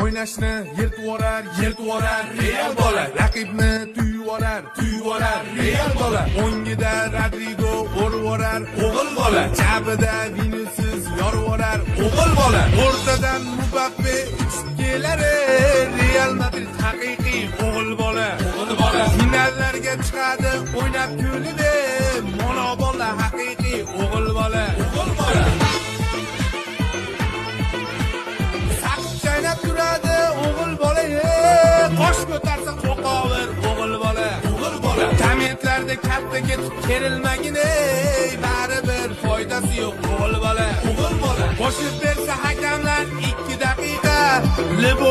O'ynashni yirtvorar, yirtvorar Real bola. Raqibni tuyvorar, tuyvorar Real bola. O'ngida Rodrigo urvorar o'g'il bola. Chapida Vinicius yorvorar o'g'il bola. O'rtadan Mbappe uchib kelar, Real Madrid haqiqiy o'g'il bola. O'g'il bola. Finallarga chiqadi o'ynab kulib, mono bola haqiqiy o'g'il bola. O'g'il bola. Saqich chaynab turadi o'g'il bola, qosh ko'tarsa qo'qovir o'g'il bola. O'g'il bola. Kommentlarda katta ketib kerilmagin, ey, baribir foydasi yo'q o'g'il bola. O'g'il bola. Qo'shib bersa hakamlar 2 daqiqa, Libo